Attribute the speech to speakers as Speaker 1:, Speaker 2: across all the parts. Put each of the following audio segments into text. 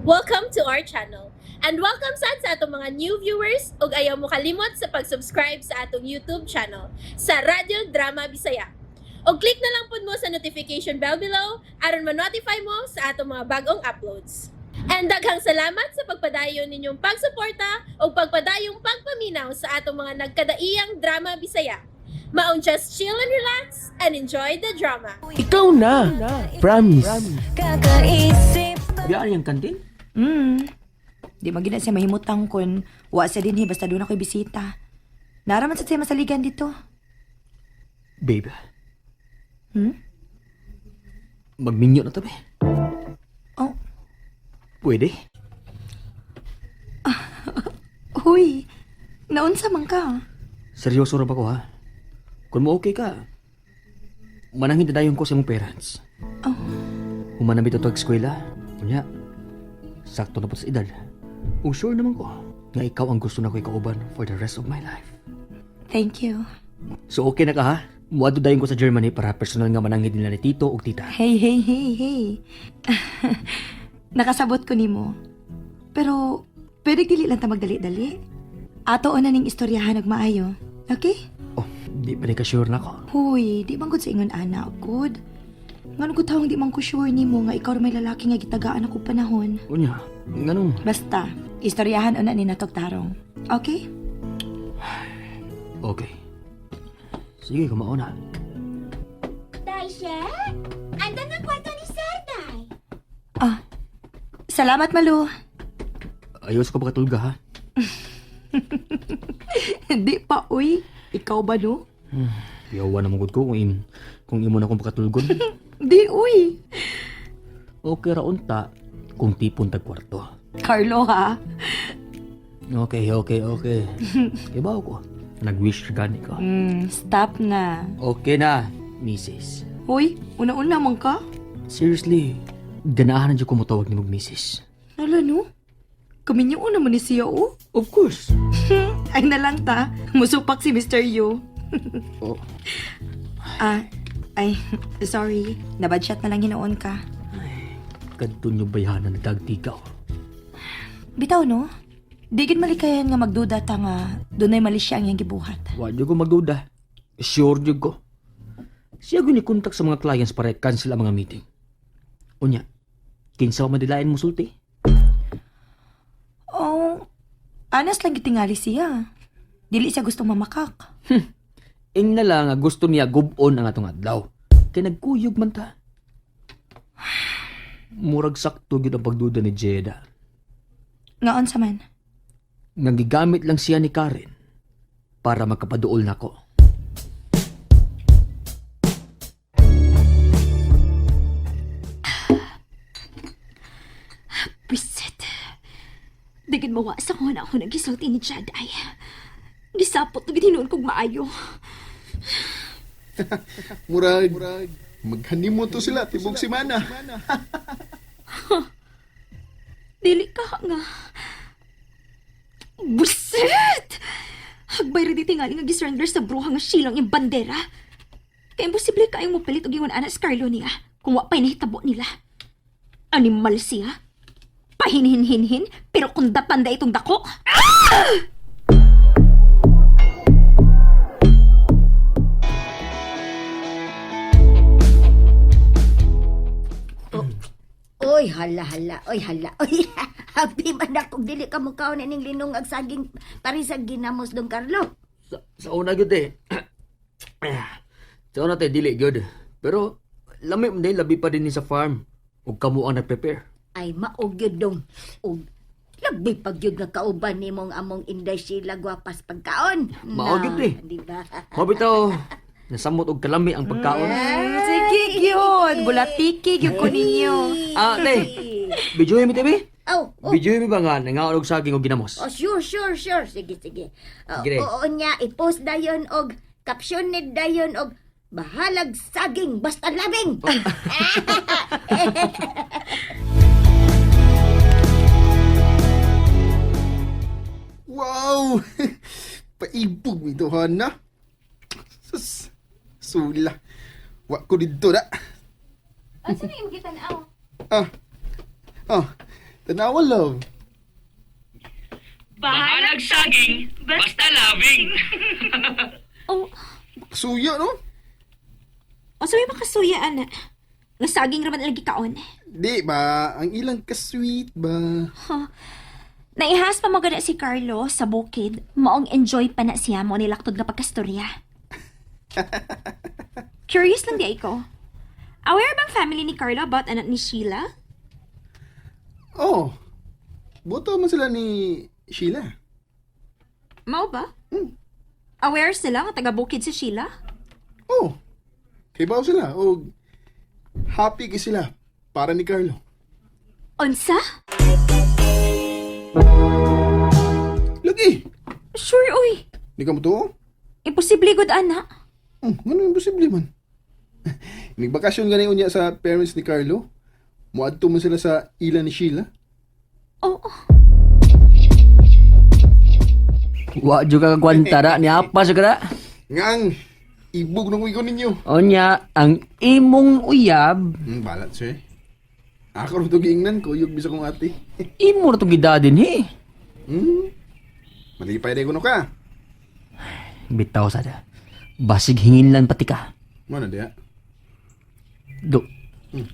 Speaker 1: Welcome to our channel. And welcome sad sa atong mga new viewers ug ayaw mo kalimot sa pag-subscribe sa atong YouTube channel sa Radyo Drama Bisaya. Og click na lang pud mo sa notification bell below aron ma-notify mo sa atong mga bagong uploads. And daghang salamat sa pagpadayon ninyong pagsuporta ug pagpadayong pagpaminaw sa atong mga nagkadaiyang drama Bisaya. Maong just chill and relax and enjoy the drama.
Speaker 2: Ikaw na. Promise.
Speaker 3: Kakaisip.
Speaker 2: Biyaan yung kantin?
Speaker 4: Di man gina siya mahimutang kun wa siya dinhi basta doon ako'y bisita. Naraman sa siya masaligan dito.
Speaker 2: Babe.
Speaker 4: Hmm?
Speaker 2: Magminyo na to, be.
Speaker 4: Oh,
Speaker 2: Pwede?
Speaker 4: huy. Naunsa man ka?
Speaker 2: Seryoso ra ba ko, ha? Kung mo okay ka, manangin na dayon ko sa imong parents.
Speaker 4: Oh.
Speaker 2: Human na bitaw to eskwela. Kunya, sakto na po sa edad. Ug sure naman ko nga ikaw ang gusto na ko ikauban for the rest of my life.
Speaker 4: Thank you.
Speaker 2: So okay na ka, ha? Muadto dayon ko sa Germany para personal nga manangin nila ni Tito ug Tita.
Speaker 4: Hey, hey, hey, hey. Nakasabot ko nimo. Pero pwede dili lang ta magdali-dali. Ato na ning istoryahan og maayo. Okay?
Speaker 2: Oh, di pa ni ka sure na ko.
Speaker 4: Huy, di man gud sa ingon ana, good. Ngano gud tawong di man ko sure nimo nga ikaw ra may lalaki nga gitagaan ako panahon.
Speaker 2: Unya, nganong?
Speaker 4: Basta, istoryahan una ni natog tarong. Okay?
Speaker 2: Okay. Sige, kumao na.
Speaker 5: Day, She? Andan ang kwarto ni Sir, Day.
Speaker 4: Ah, salamat, Malu.
Speaker 2: Ayos ko pakatulga, ha?
Speaker 4: Hindi pa, uy. Ikaw ba, no?
Speaker 2: Yawa na mong ko kung imo na akong pakatulgon.
Speaker 4: Di, uy.
Speaker 2: Okay ra unta kung tipon tag kwarto.
Speaker 4: Carlo, ha?
Speaker 2: Okay. Ibaw ko. Nag-wish gani ko.
Speaker 4: Stop na.
Speaker 2: Okay na, misis.
Speaker 4: Uy, una-una man ka.
Speaker 2: Seriously, ganahan na dyan ko motawag ni mong misis.
Speaker 4: Ala, no? Kami niyo una man ni siya, oh.
Speaker 2: Of course.
Speaker 4: Ay na lang ta. Musupak si Mr. Yu.
Speaker 2: Oh.
Speaker 4: Ah, ay, sorry. Nabadshot na lang hinoon ka.
Speaker 2: Kadto nyo bayhanan nagdagtigaw.
Speaker 4: Bitaw, no? Di gid malikayan nga magduda ta nga dunay mali siya ang iyang gibuhat.
Speaker 2: Wa jud ko magduda. Sure jud ko. Siya gyud ni kontak sa mga clients para i-cancel ang mga meeting. Unya, kinsa man dilain mo sulti?
Speaker 4: Oh, anas lang gitingali siya. Dili siya gustong mamakak.
Speaker 2: Ing na lang nga gusto niya gubon ang atong adlaw. Kay nagkuyog man ta. Murag sakto gyud ang pagduda ni Jeda.
Speaker 4: Ngaon sa man.
Speaker 2: Nga gigamit lang siya ni Karen para makapaduol nako.
Speaker 5: Bisit. Dagin mawa sa kuha na ako nagisulti ni Chad ay. Gisapot na gininuon kong maayo.
Speaker 6: Murag, maghanimo to sila tibok semana.
Speaker 5: Dili ka nga. Buset! Hagbay rin di tingali nga gisurrender sa bruha nga silang yung bandera. Kaya imposible kayong mopalit og ingon ana sa Carlo niya kung wa pa'y nahitabo nila. Animal siya. Pahinhin-hinhin, pero kung dapanda itong dako.
Speaker 7: Oy, hala, hala. Oy, hala. Oy, happy man ako. Dili ka mukhaon ining linong ag saging parisag ginamos dong Carlo.
Speaker 2: Sa una gyud eh. Sa una te dili gyud. Pero lami man din labi pa din ni sa farm. Ug kamo ang nagprepare.
Speaker 7: Ay, maog yun dong. Og, labi pag yun nga kauban ni mong among Inday Sheila gwapas pagkaon.
Speaker 2: Maog yun
Speaker 7: Na,
Speaker 2: eh.
Speaker 7: Di ba?
Speaker 2: Mabitaw nasamot og kalami ang pagkaon.
Speaker 4: Sige, gyud. Bulatiki, gyud ko ninyo.
Speaker 2: Ah, te. Bijuhin mi te bi?
Speaker 7: Oh, oh.
Speaker 2: Bijuhin mi ba nga nangaon og saging og ginamos?
Speaker 7: Oh, sure. Sige, sige. Oh,
Speaker 2: Sige.
Speaker 7: oo niya, i-post dayon og caption ni dayon og bahalag saging basta labing.
Speaker 6: Wow! Paibog mi to na. Sus, sula. Wa ko didto na.
Speaker 5: Ano na yung gitan-aw?
Speaker 6: Ah. Oh. Tanawa, love.
Speaker 8: Bahalag saging, basta loving.
Speaker 5: Oh,
Speaker 6: Suya, no?
Speaker 5: o may makasuya, ana. Nga saging raman lagi kaon.
Speaker 6: Di ba? Ang ilang ka-sweet ba?
Speaker 5: Naihas pa magana si Carlo sa bukid. Maong enjoy pa na siya mo nilaktod nga pagkastorya. Curious lang di ay ko. Aware bang family ni Carlo about anak ni Sheila?
Speaker 6: Oh. Boto man sila ni Sheila.
Speaker 5: Mao ba? Aware sila nga taga bukid si Sheila?
Speaker 6: Oh. Kibaw sila. O happy kay sila para ni Carlo.
Speaker 5: Unsa?
Speaker 6: Lagi.
Speaker 5: Sure, uy.
Speaker 6: Di ka mo tuo?
Speaker 5: Imposible gud ana.
Speaker 6: Ano imposible man? Nagbakasyon gani unya sa parents ni Carlo. Muadto man sila sa ila ni Sheila.
Speaker 5: Oo.
Speaker 2: Wa jud ka kagwanta ra ni apa sa kara.
Speaker 6: Ngang ibog ng wigo ninyo.
Speaker 2: Onya, ang imong uyab,
Speaker 6: Balat sir. Ako rin ito giingnan ko, yung bisa kong ate.
Speaker 2: imo ra to gidadin he.
Speaker 6: Malipay rin ko no ka.
Speaker 2: Bitaw sada. Basig hingin lang pati ka.
Speaker 6: Mana diya?
Speaker 2: Do.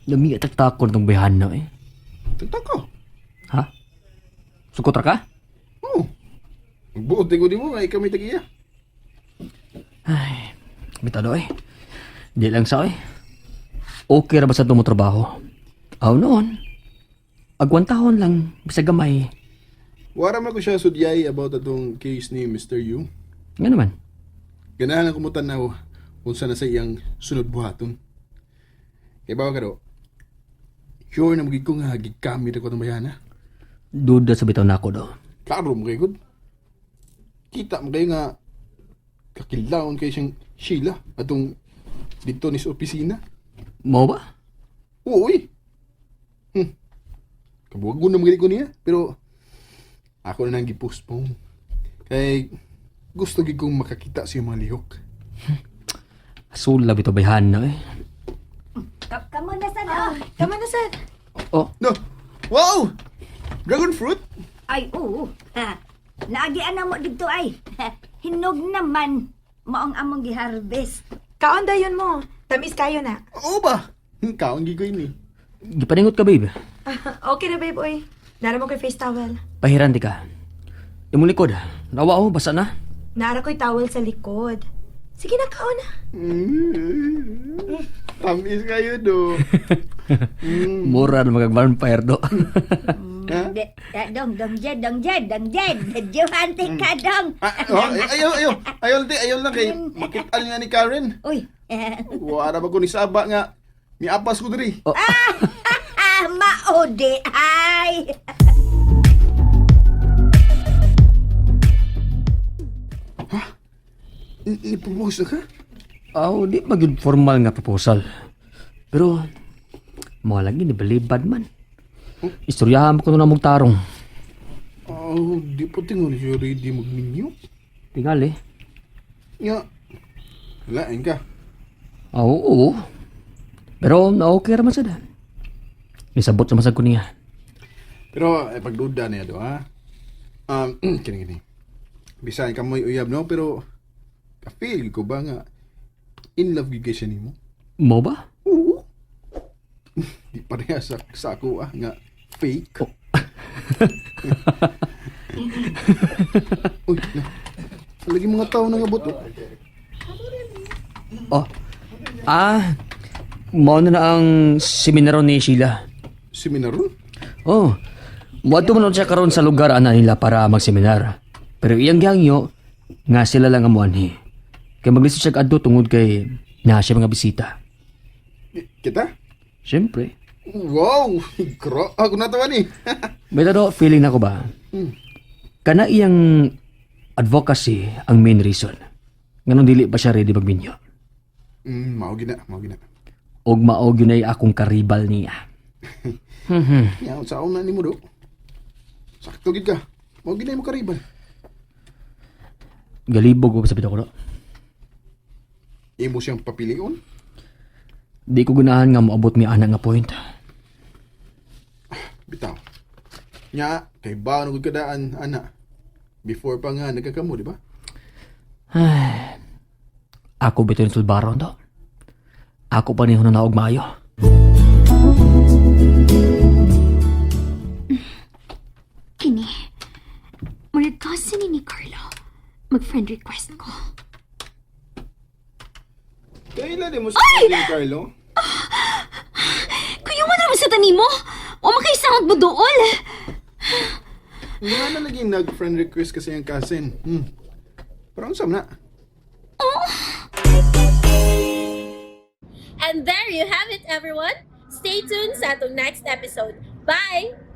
Speaker 2: Lami at takon tong bayhan na eh.
Speaker 6: Tagtag ko.
Speaker 2: Ha? Sukot ra ka?
Speaker 6: Oo. Magbuot din ko di mo, ay kami tagiya.
Speaker 2: Ay, bitaw do eh. Di lang sa eh. Okay ra ba sa mo trabaho? Aw noon. Agwantahon lang bisag gamay.
Speaker 6: Wara man ko siya sudyay about atong case ni Mr. Yu.
Speaker 2: Nga naman.
Speaker 6: Ganahan lang kumutanaw unsa na sa iyang sunod buhaton. Kay bawa ka do, sure na magig ko nga gikamit ako ng bayana.
Speaker 2: Duda sa bitaw nako do.
Speaker 6: Klaro mo kayo, good. Kita mo kayo nga kakilaon kayo siyang Sheila atong dito ni sa opisina.
Speaker 2: Mao ba?
Speaker 6: Oo, eh. Kabuwagon na magaling ko niya. Pero, ako na nang gipostpone. Kay, gusto gid kong makakita sa iyong mga lihok.
Speaker 2: Sula bitaw bayhan na eh.
Speaker 7: Kamo na sad oh.
Speaker 4: Tama na sad.
Speaker 2: Oh,
Speaker 6: No! Wow! Dragon fruit?
Speaker 7: Ay, oo. Ha. Naagi ana mo didto ay. Hinog naman. Maong among giharvest.
Speaker 4: Kaon dayon mo. Tamis kayo na.
Speaker 6: Oo ba? Kaon gid ko ini.
Speaker 2: gipaningot ka babe.
Speaker 4: Okay na babe, oy. Nara mo ko'y face towel.
Speaker 2: Pahiran di ka. Imong likod. Nawa oh, basa na.
Speaker 4: Nara ko'y towel sa likod. Sige na, kaon na.
Speaker 6: Tamis kayo do.
Speaker 2: Mura na magag vampire do.
Speaker 6: Ha?
Speaker 7: De, da, dong, dong jed, dong jed, dong jed. Juhante ka, dong.
Speaker 6: Ah, oh, ay, ayaw, ayaw. Ayaw, di, ayaw lang kay makitaan nga ni Karen.
Speaker 7: Uy.
Speaker 6: Wala ba ko ni Saba nga miapas ko diri.
Speaker 7: Ah, maodi ay.
Speaker 6: Ni-propose na ka?
Speaker 2: Aw, di magyud formal nga proposal. Pero mo lagi ni balibad man. Istoryahan mo ko na mong tarong.
Speaker 6: Oh, di pa tingon siya ready magminyo.
Speaker 2: Tingali.
Speaker 6: Nga. Lain ka.
Speaker 2: Aw, oo. Pero na okay ra man sad. Nisabot sa masag ko niya.
Speaker 6: Pero eh, pagduda niya do ha. Kini kini. Bisan ka mo'y uyab no, pero ka-feel ko ba nga in love gyud kay siya nimo?
Speaker 2: Mo ba?
Speaker 6: Oo. Di pareha sa ako ah nga fake.
Speaker 2: Oh.
Speaker 6: Uy, na. Lagi mga tao na nga buto.
Speaker 2: Oh. Ah, mao na na ang seminaryo ni Sheila.
Speaker 6: Seminaron?
Speaker 2: Oh. Muadto man siya karon sa lugar ana nila para magseminar. Pero iyang gihangyo nga sila lang ang muanhi. Kay maglisod siya adto tungod kay naa siya mga bisita.
Speaker 6: Kita?
Speaker 2: Siyempre.
Speaker 6: Wow! Gra ako natawa ni.
Speaker 2: May do feeling nako ba? Kana iyang advocacy ang main reason. Nganong dili pa siya ready magminyo.
Speaker 6: Mao gina, mao gina.
Speaker 2: Og mao gyud ay akong karibal niya.
Speaker 6: Ya, unsaon na nimo do? Sakto gid ka. Mao gina mo karibal.
Speaker 2: Galibog ko sa bitaw ko do.
Speaker 6: Imo siyang papilion.
Speaker 2: Di ko ganahan nga moabot mi ana nga point.
Speaker 6: Bitaw. Nya, kay ba na gud kadaan ana. Before pa nga nagkakamo, di ba?
Speaker 2: Ako bitaw ni sulbaron to. Ako pa ni hunong og maayo.
Speaker 5: Kini. Murag cousin ni Carlo. Mag-friend request ko.
Speaker 6: Kailan di mo sa ni Carlo?
Speaker 5: Kuya, man naman sa tanimo. O makaisangag mo dool.
Speaker 6: Nga na lagi nag-friend request kasi yung cousin. Pero unsa man na?
Speaker 1: And there you have it, everyone. Stay tuned sa atong next episode. Bye!